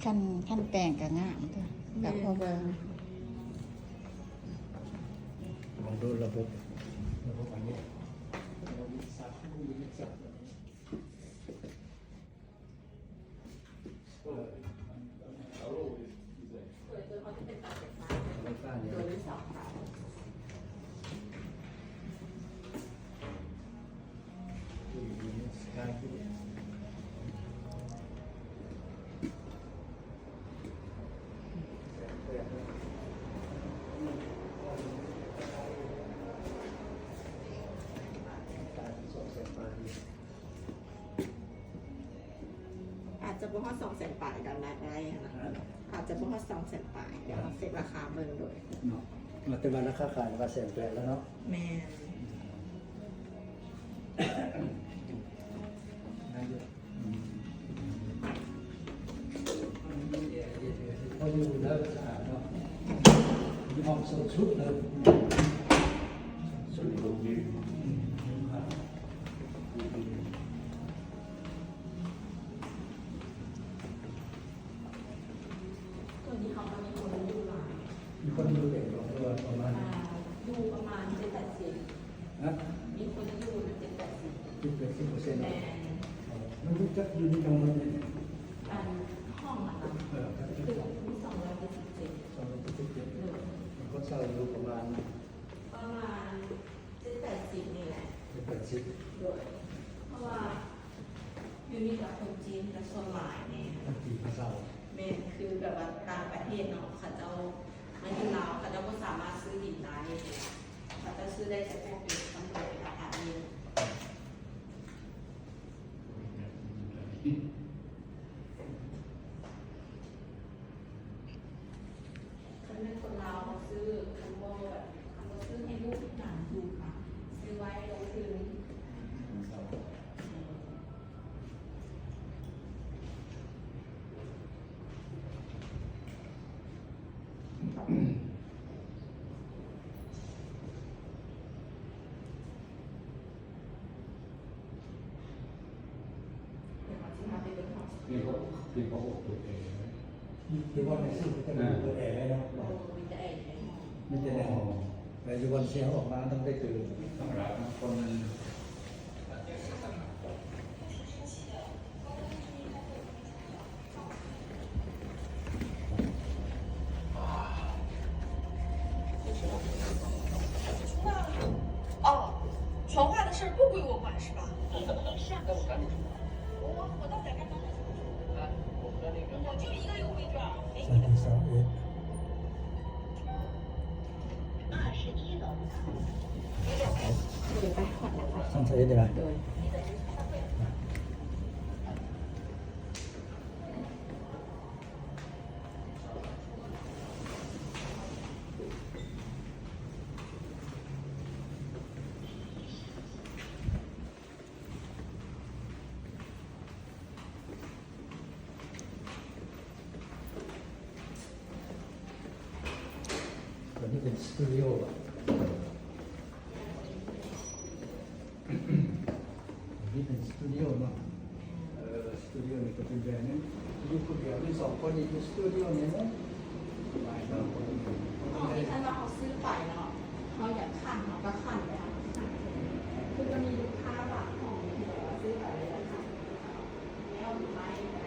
ຄັນ ຄັນແຕ່ງກໍງາມເດ້ ກໍພໍເບິ່ງ. ລອງດູລະບົບ ລະບົບອັນນີ້ ອາດຈະບໍ່ຮອດສອງແສນປາຍກໍໜ້າໄດ້ຫັ້ນນະ ອາດຈະບໍ່ຮອດສອງແສນປາຍ ດຽວເຊັກລາຄາເບິ່ງໂດຍເນາະ ແຕ່ວ່າລາຄາຂາຍວ່າແສນແປດແລ້ວເນາະ ແມ່ນ ພໍຢູ່ເດີ ສະອາດເນາະ ມີຫ້ອງສົມຊຸດເລີຍ ສົມຊຸດ ຕົວນີ້ເຮົາກໍມີຄົນຢູ່ຫຼາຍ ມີຄົນຢູ່ເຕັມບໍ່ ຫຼືວ່າປະມານ ອ່າ ຢູ່ປະມານເຈັດແປດສິບ ຮະ? ມີຄົນຢູ່ນະ ເຈັດແປດສິບ ເຈັດແປດສິບເປີເຊັນ ແມ່ນ ມັນຮູ້ຈັກຢູ່ໃນຈັງຫວັດນີ້ ອັນຫ້ອງອັນນັ້ນ ເອີ ຄືມີສອງຮ້ອຍເຈັດສິບເຈັດ ສອງຮ້ອຍເຈັດສິບເຈັດ ໂດຍ ຄົນເຊົ່າຢູ່ປະມານ ປະມານເຈັດແປດສິບນີ້ແຫຼະ ເຈັດແປດສິບ ໂດຍ ເພາະວ່າ ຢູ່ນີ້ກໍຄົນຈີນກໍສ່ວນຫຼາຍແນ່ ຄົນຈີນເຂົາເຊົ່າ ແມ່ນ ຄືແບບວ່າຕ່າງປະເທດເນາະ ເຂົາເຈົ້າມາຢູ່ລາວ ເຂົາເຈົ້າບໍ່ສາມາດຊື້ດິນໄດ້ ເຂົາເຈົ້າຊື້ໄດ້ແຕ່ພວກເປັນຄອນໂດ ເປັນອາພາດເມັນ. ຄັນແມ່ນຄົນລາວເຮົາຊື້ ຄັນບໍ່ແບບ ຄັນບໍ່ຊື້ໃຫ້ລູກໃຫ້ຫຼານຢູ່ ກະຊື້ໄວ້ລົງທຶນ. ຢູ່ ຢູ່ບ່ອນໃນສຸດເຂົາຈະມີເປີດແອໄວ້ເນາະ ມີແຕ່ແອໃນຫ້ອງ ມີແຕ່ໃນຫ້ອງ ແຕ່ຢູ່ບ່ອນເສຍງອອກມາຕ້ອງໄດ້ຕື່ນ ທຳມະດາຄົນມັນ 哦，传话的事儿不归我管是吧？我，我到底该干嘛？我就一个优惠券儿，没你的。二十一楼。 ສາມສິບເອັດ ໄດ້ລະ ໂດຍ ຕົວນີ້ເປັນສະຕູດິໂອ ນີ້ເປັນສະຕູດິໂອເນາະ ເອີ ສະຕູດິໂອນີ້ກໍເປັນແບບນີ້ ຢູ່ຄົນດຽວ ຢູ່ສອງຄົນນີ້ຢູ່ສະຕູດິໂອນີ້ເນາະ ສະບາຍເນາະ ເຮົາ ຄັນວ່າເຮົາຊື້ໄປເນາະ ເຮົາຢາກຂັ້ນ ເຮົາກໍຂັ້ນໄດ້ ຄືມັນມີລູກຄ້າບາງຫ້ອງທີ່ແບບວ່າຊື້ໄປແລ້ວຢາກຂັ້ນ ແລ້ວໄປໄດ້.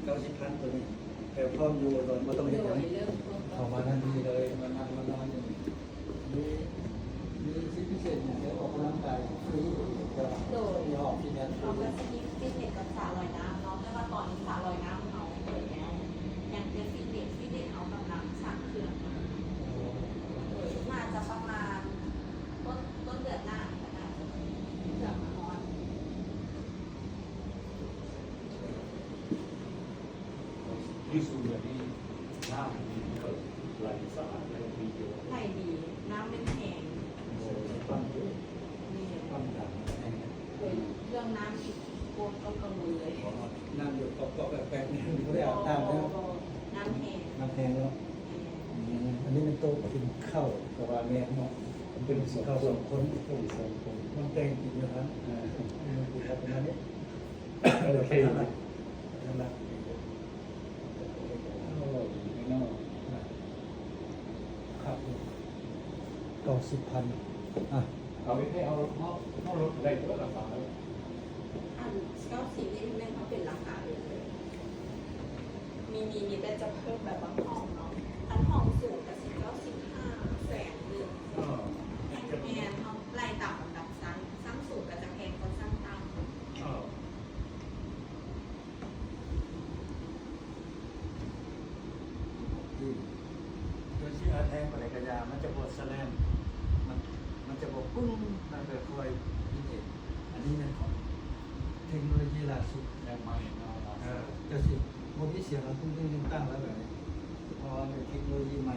ເກົ້າສິບພັນ ຕົວນີ້ ແບບພ້ອມຢູ່ ບໍ່ຕ້ອງເຮັດຫຍັງ ເຂົ້າມາທັນທີເລີຍ ມານັ່ງມານອນຢູ່ນີ້ ມີ ມີສິດພິເສດຫຍັງ ໄດ້ອອກກຳລັງກາຍຟຣີ ໂດຍ ມີຫ້ອງຟິດເນສ ເຮົາກໍຊິມີຟິດເນສກັບສະລອຍນ້ຳເນາະ ແຕ່ວ່າຕອນນີ້ສະລອຍນ້ຳເຮົາເປີດແລ້ວ ຍັງແຕ່ຟິດເນສ ຟິດເນສເຮົາກຳລັງສ້າງເຄື່ອງມາ. ຢູ່ສູງແບບນີ້ ນ້ຳນີ້ມັນກໍໄຫຼສະອາດໄດ້ດີຢູ່. ໄຫຼດີ ນ້ຳແມ່ນແຮງ. ໂອ້ ປ້ຳເດ້ ແມ່ນ ປ້ຳດັງແຮງ. ໂອ້ຍ ເລື່ອງນ້ຳນີ້ບໍ່ຕ້ອງກັງວົນເລີຍ. ອໍ ນ້ຳຢູ່ກອກໆແປກໆນີ້ ບໍ່ໄດ້ອາບນ້ຳເນາະ. ບໍ່ ບໍ່ ນ້ຳແຮງ ນ້ຳແຮງເນາະ. ແມ່ນ. ອືມ ອັນນີ້ແມ່ນໂຕະກິນເຂົ້າ ແຕ່ວ່າແມ່ນເນາະ ເປັນເຂົ້າສອງຄົນ ຄົນສອງຄົນ ມັນແຕ່ງກິນຢູ່ຫັ້ນ. ເອີ ເອີ ປະມານນີ້. ໂອເຄ ເກົ້າສິບພັນ ອ່ະ ເອົາໃຫ້ເຮົາ ເຮົາລົດໄດ້ຕົວລາຄາ. ອັນເກົ້າສິບນີ້ແມ່ນເຮົາເປັນລາຄາເດີມເລີຍ. ມີ ມີ ມີແຕ່ຈະເພີ່ມແບບບາງຫ້ອງເນາະ. ຄັນຫ້ອງສູງກະຊິເກົ້າສິບຫ້າ ແສນໜຶ່ງ. ເອີ ແມ່ນ ເຮົາໄລ່ຕາມລຳດັບຊັ້ນ ຊັ້ນສູງກະຈະແພງກວ່າຊັ້ນຕ່ຳ. ເອີ ໂດຍທີ່ອາແທງປານໃດກະຢ່າ ມັນຈະບໍ່ສະແລມ ມັນ ມັນຈະບໍ່ປຶ້ງ ມັນຈະຄ່ອຍໆ ນີ້ເອງ. ອັນນີ້ແມ່ນຂອງເທັກໂນໂລຢີລ່າສຸດ ແບບໃໝ່ເນາະ. ເອີ ຈັ່ງຊີ້ ບໍ່ມີສຽງອັນຕຶ້ງໆ ຕັ້ງໆ ແລ້ວແບບນີ້ ເພາະວ່າເປັນເທັກໂນໂລຢີໃໝ່.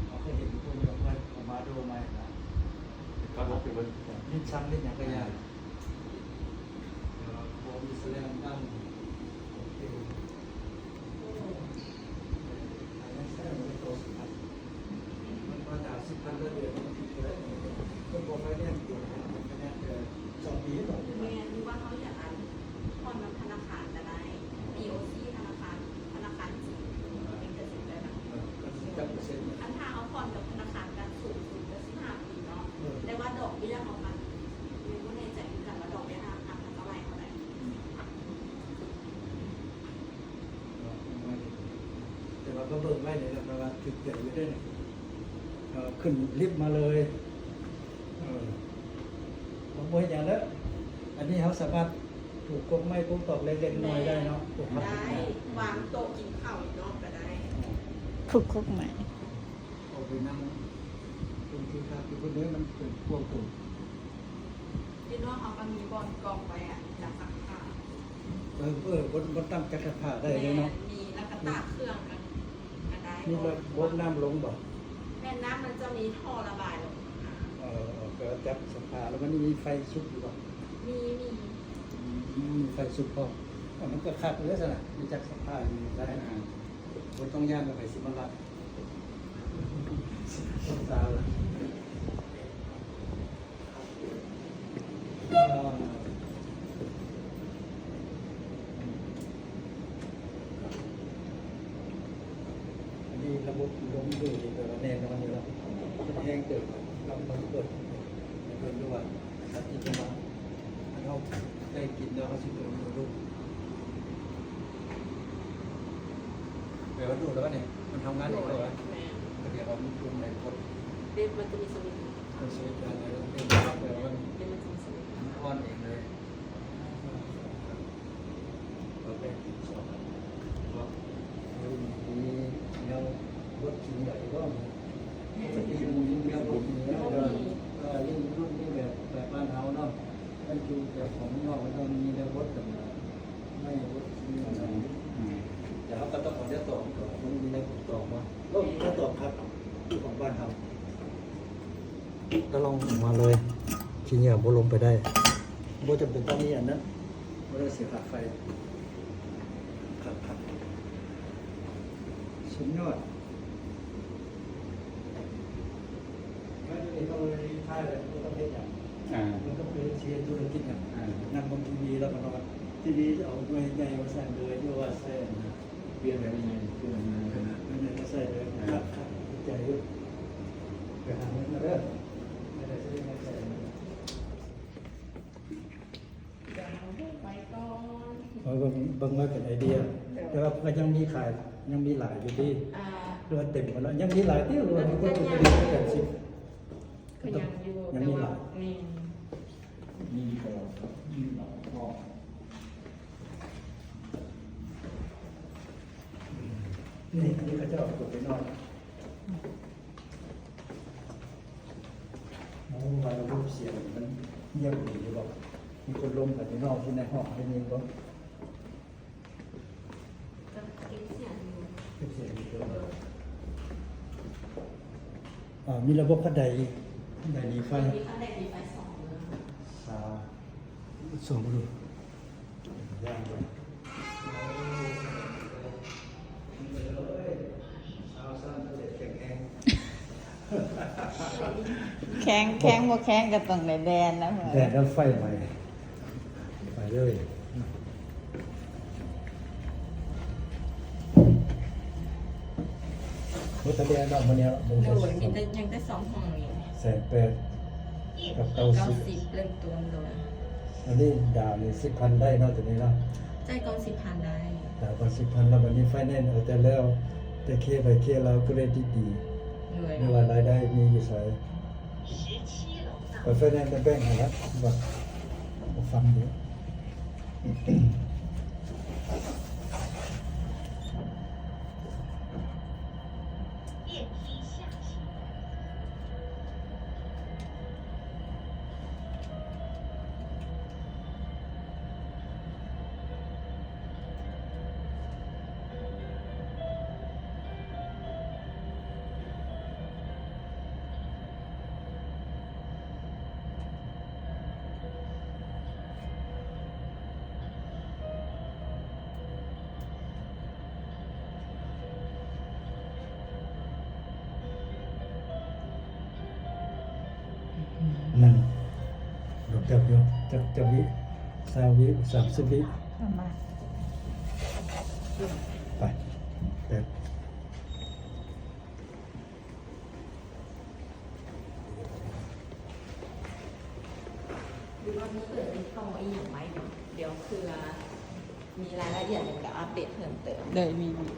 ເຮົາເຄີຍເຫັນພວກນີ້ອອກມາ ອອກມາໂດໃໝ່ນະ ກໍລົງໄປເບິ່ງ ຫຼິ້ນຊັງຫຼິ້ນຫຍັງກະຢ່າ ແຕ່ວ່າບໍ່ມີສະແລມຕັ້ງ. ໂອເຄ ອັນນັ້ນໃຊ້ເງິນໂຕສິບພັນ ມັນມາຕາມສິບພັນ ເດືອນມັນຕິດເທົ່າໃດ ມັນບໍ່ໄຟແນນສ໌ຕົວນີ້ ມັນໄຟແນນສ໌ແຕ່ສອງປີເນາະ. ແມ່ນ ຫຼືວ່າເຮົາຢາກອັນຜ່ອນນຳທະນາຄານກະໄດ້ ບີໂອຊີ ທະນາຄານ ທະນາຄານຈີນ ເປັນກະສິກະນະ. ເອີ ກະສິກະນະ ຈັກເປີເຊັນ? ຄັນຖ້າເຮົາຜ່ອນກັບທະນາຄານກະສູງສຸດກະສິບຫ້າປີເນາະ. ເອີ ແຕ່ວ່າດອກເບ້ຍເຮົາກະຍັງບໍ່ແນ່ໃຈຄືກັນວ່າດອກເບ້ຍທະນາຄານເຮົາຈະໄລ່ເທົ່າໃດ. ອືມ ແຕ່ວ່າກໍເບິ່ງໄວ້ນີ້ແຫຼະ ແປວ່າຖືກໃຈຢູ່ເດ້ນີ້. ເອີ ຂຶ້ນລິບມາເລີຍ. ເອີ ບໍ່ເຮັດຫຍັງເດີ ອັນນີ້ເຮົາສາມາດປູກກົກໄມ້ ປູກຕອກເລັກໆນ້ອຍໆໄດ້ເນາະ ປູກຜັກ ໄດ້ ວາງໂຕະກິນເຂົ້າຢູ່ນອກກະໄດ້ ປູກກົກໄມ້. ອອກໄປນັ່ງຕົງທີ່ພັກຢູ່ພຸ້ນເດີ ມັນເປັນພວກຕົງ ຢູ່ນອກເຮົາກະມີບ່ອນກອງໄວ້ ອະ ຈັກຊັກຜ້າ. ເອີ ເອີ ບ່ອນ ບ່ອນຕັ້ງຈັກຊັກຜ້າໄດ້ເລີຍເນາະ. ແມ່ນ ມີ ແລ້ວກະຕາກເຄື່ອງກະ ກະໄດ້. ມີລະບົບນ້ຳລົງບໍ່? ແມ່ນ ນ້ຳມັນຈະມີທໍ່ລະບາຍລົງມາ. ເອີ ເອີ ແປວ່າຈັກຊັກຜ້າ ແລ້ວມັນມີໄຟສຸກຢູ່ບໍ່? ມີ ມີ ອືມ ມີໄຟສຸກພ້ອມ. ເອີ ມັນກະຄັກເລີຍຊັ້ນນະ ມີຈັກຊັກຜ້າຢູ່ໄດ້ ອ່າ ບໍ່ຕ້ອງຢ້ານວ່າໃຜຊິມາລັກ. ສາວລະ ອັນນີ້ລະບົບລົມດູດນີ້ແປວ່າແນ່ນອນຢູ່ແລ້ວ ແຮງເຕີບ. ລອງເປີດໃຫ້ເບິ່ງດູວ່າ ອັນທີ່ເພິ່ນວ່າ ອັນເຮົາໄດ້ກິນແລ້ວເຮົາຊິເປີດດູດ ແປວ່າດູດແລ້ວນີ້ ມັນທຳງານເອງແລ້ວ. ແມ່ນ ກະດຽວເຮົາລົງໄປກົດ ເດັບມັນຈະມີສະວິດ ເອີ ສະວິດອັນໃດ ເປັນແບບວ່າມັນ ເດັບມັນຈະມີສະວິດ ມັນອອນເອງເລີຍ. ເຮົາໄດ້ກິນສອງ ເພາະເຮົາມີແນວບົດກິນໃດບໍ່? ປະຕິມີແນວບົດກິນແນວ ເອີ ເອີ ເລື່ອງລຸ້ນນີ້ແບບ ແບບບ້ານເຮົາເນາະ ມັນຄືແບບຂອງເມືອງນອກ ມັນຕ້ອງມີແນວບົດກັນນະ ໄມ້ບົດ ອືມ ແຕ່ເຮົາກະຕ້ອງເອົາແນວຕອກກ່ອນ ມັນມີແນວຕອກບໍ່? ເອີ ມີແນວຕອກຄັກ ຄືຂອງບ້ານເຮົາ. ກະລອງອອກມາເລີຍ ຂີ້ເຫຍື້ອບໍ່ລົງໄປໄດ້ ບໍ່ຈຳເປັນຕ້ອງມີອັນນັ້ນ ບໍ່ໄດ້ເສຍຄ່າໄຟ. ຄັກໆ ສຸດຍອດ. ແລ້ວດຽວນີ້ຕ້ອງໄດ້ຖ່າຍແລ້ວ ບໍ່ຕ້ອງເຮັດຫຍັງ ອ່າ ມັນກໍຄືຊິເຮັດທຸລະກິດຫຍັງ ອ່າ ນັ່ງເບິ່ງທີວີແລ້ວກໍນອນ. ທີວີຈະເອົາໜ່ວຍໃຫຍ່ມາໃສ່ເລີຍ ຫຼືວ່າໃສ່ອັນນັ້ນ ປ່ຽນແບບໃຫຍ່ ປ່ຽນມາ ເອີ ໃສ່ເລີຍ. ອ່າ ຄັກໆ ເຂົ້າໃຈຢູ່ ໄປຫາເງິນມາເດີ ແລ້ວຊິໄດ້ເງິນໃສ່. ເອົາເບິ່ງ ເບິ່ງໄວ້ເປັນໄອເດຍ ໂດຍ ແຕ່ວ່າເພິ່ນຍັງມີຂາຍ ຍັງມີຫຼາຍຢູ່ຕິ ອ່າ ຫຼືວ່າເຕັມໝົດແລ້ວ? ຍັງມີຫຼາຍຕິ ຫຼືວ່າມີຄົນ ກໍ ກໍຍັງ ແປດສິບ ກໍຍັງຢູ່ ຍັງມີຫຼາຍ ແຕ່ວ່າ ແມ່ນ ມີຕະຫຼອດ ມີຫຼາຍພໍ. ນີ້ ອັນນີ້ເຂົາເຈົ້າເອົາໄປນອນ. ໂອ້ ວ່າລະບົບສຽງມັນງຽບດີຢູ່ບໍ່? ມີຄົນລົມກັນຢູ່ນອກ ຢູ່ໃນຫ້ອງໄດ້ຍິນບໍ່? ອ່າ ມີລະບົບຄັນໄດອີກ? ຄັນໄດໜີໄຟ ມີຄັນໄດໜີໄຟສອງເບື້ອງ ສາ ສອງເບື້ອງ ແຂງ ແຂງບໍ່ແຂງກໍຕ້ອງໄດ້ແລ່ນນະ ແລ່ນແລ້ວໄຟໄໝ້ ໄປເລີຍ. ບໍ່ທັນໄດ້ເນາະ ມື້ນີ້ເນາະ ໂດຍ ມີແຕ່ ຍັງແຕ່ສອງຫ້ອງນີ້ ແສນແປດກັບເກົ້າສິບ ເກົ້າສິບ ເລີ່ມຕົ້ນໂດຍ. ອັນນີ້ດາວນີ້ສິບພັນໄດ້ເນາະ ຕົວນີ້ເນາະ ຈ່າຍກ່ອນສິບພັນໄດ້ ດາວກ່ອນສິບພັນ ແລ້ວບັດນີ້ໄຟແນນເອົາແຕ່ແລ້ວ ແຕ່ເຄໄປເຄລາວ ເກຣດດີໆ ໂດຍ ຫຼືວ່າລາຍໄດ້ມີຢູ່ໃສ? ເປີດໄຟແນນແຕ່ແບ່ງໃຫ້ລະ ວ່າ ຟັງຢູ່. ນັ້ນ ດົນເຕີບຢູ່ ຈັກ ຈັກວິ ຊາວວິ ສາມສິບວິ ປະມານ ໄປ ແປດ. ຫຼືວ່າມີເບີຕິດຕໍ່ອີ່ຫຍັງໄວ້ເນາະ ດຽວເພື່ອມີລາຍລະອຽດຫຍັງກໍອັບເດດເພີ່ມເຕີມ. ໂດຍ ມີ ມີ.